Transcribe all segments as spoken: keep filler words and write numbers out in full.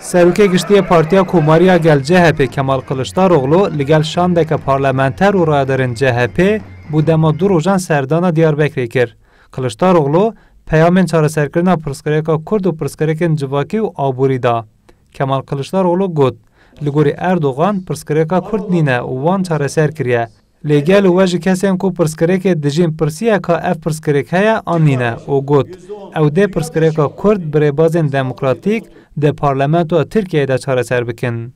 Serokê Giştî yê Partiya Komarî ya Gel C H P Kemal Kiliçdaroglu li gel şandeke parlamenter û rayedarên C H P bo dema du rojan serdana Diyarbekirê kir. Kiliçdaroglu peyamên çareserkirina pirsgirêka Kurd û pirsgirêkên civakî û aborî da. Kemal Kiliçdaroglu got, li gorî Erdogan pirsgirêka Kurd nîne û wan çareser kiriye. Lê gelo we ji kesên ku pirsgirêkê dijîn pirsiye ka ev pirsgirêk heye an nîne û got, ew dê pirsgirêka Kurd bi rêbazên demokratîk di parlamentoya Tirkiyeyê de çareser bikin.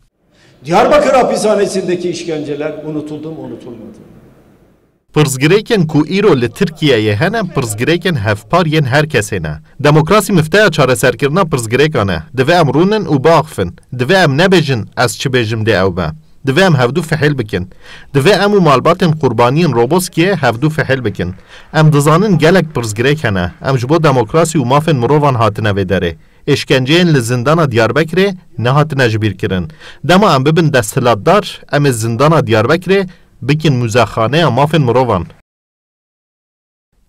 Diyarbakır hapishanesindeki işkenceler unutuldu mu, unutulmadı mı? Pirsgirêkên ku îro li Tirkiyeyê hene, pirsgirêkên hevpar yên her kesê ne. Demokrasî mifteya çareserkirina pirsgirêkan e. Divê em rûnin û biaxifin. Divê em nebêjin, ez çi bêjim dê ew be. Divê em hevdû fihêl bikin. Divê em û malbatên qurbaniyên Roboskiyê hevdû fihêl bikin. Em dizanin gelek pirsgirêk hene. Em ji bo demokrasî û mafên mirovan hatine vê derê. Êşkenceyên li zindana Diyarbekirê nehatine ji bîr kirin. Dema em bibin desthilatdar, em ê zindana Diyarbekirê bikin muzexaneya mafên mirovan.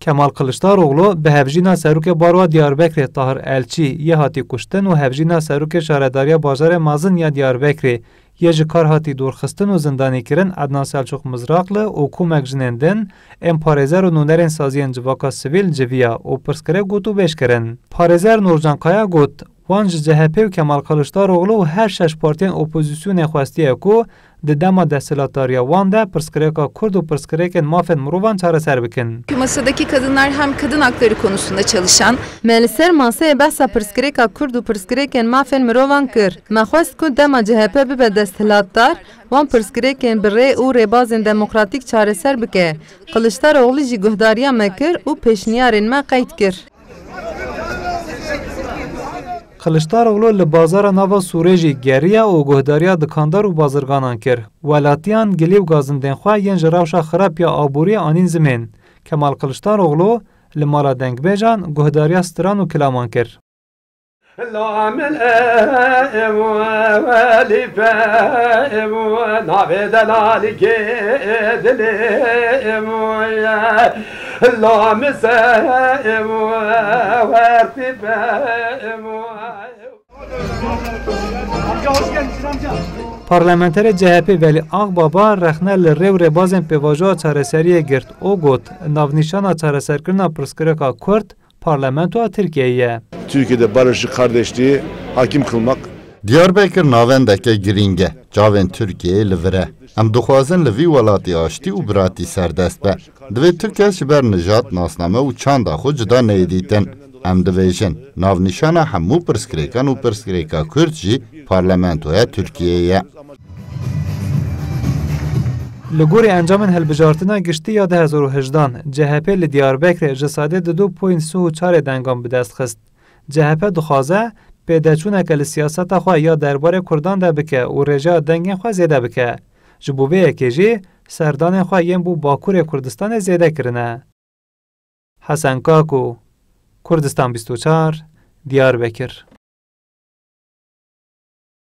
Kemal Kiliçdaroglu bi hevjîna serokê baroya Diyarbekirê Tahir Elçî yê hatî kuştin û hevjîna serokê şaredariya bajarê mezin ya Diyarbekirê yê ji kar hatî dûrxistin û zindanîkirin Ednan Selçûk Mizraqli û komek jinên din ên parêzer û nûnerên saziyên civaka sivîl civiya û pirsgirêk gotûbêj kirin. Parêzer Nûrcan Kaya got, wan ji C H P û Kemal Kiliçdaroglu û her şeş partiyên opozîsyonê xwestiye ku di dema desthilatdariya wan de pirsgirêka Kurd û pirsgirêkên mafên mirovan çareser bikin. Masadaki kadınlar hem kadın hakları konusunda çalışan. Me li ser maseyê behsa pirsgirêka Kurd û pirsgirêkên mafên mirovan kir. Me xwest ku dema C H P bibe desthilatdar, wan pirsgirêkên bi rê û rêbazên demokratîk çareser bike. Kiliçdaroglu jî guhdariya me kir û pêşniyarên me qeyd kir. Kiliçdaroglu li bazara nava Sûrê jî geriya û guhdariya dikandar û bazirganan kir. Welatiyan gilî û gazindên xwe yên ji rewşa xirab ya aboriyê anîn zimên. Kemal Kiliçdaroglu li mala dengbêjan guhdariya stiran û kilaman kir. La min em welîfe em navê delalikê dilê em ye. La min se em wertîfe em. Parlamenterê C H P Velî Axbaba rexne li rê û rêbazên pêvajoya çareseriyê girt û got, navnîşana çareserkirina pirsgirêka Kurd parlamentoya Tirkiyeyê ye. Türkiye'de barışı, kardeşliği hakim kılmak. Diyarbekir navendeke girîng e. Çavên Tirkiyeyê li vir e. Em dixwazin li vî welatî aştî û biratî serdest be. Divê tu kes ji ber nijad, nasname û çanda xwe cuda neyê dîtin. Em dibêjin, navnîşana hemû pirsgirêkan û pirsgirêka Kurd jî parlamentoya Tirkiyeyê ye. Li gorî encamên hilbijartina giştî ya du hezar û hejdehan, C H P li Diyarbekirê ji sedê di du point sî û çarê dengan bi dest xist. C H P dixwaze pêdeçûneke li siyaseta xwe ya derbarê Kurdan de bike û rêjeya dengên xwe zêde bike. Ji bo vê yekê jî serdanên xwe yên bo Bakurê Kurdistanê zêde kirine. Hesen Kako, Kurdistan bîst û çar, Diyarbekir.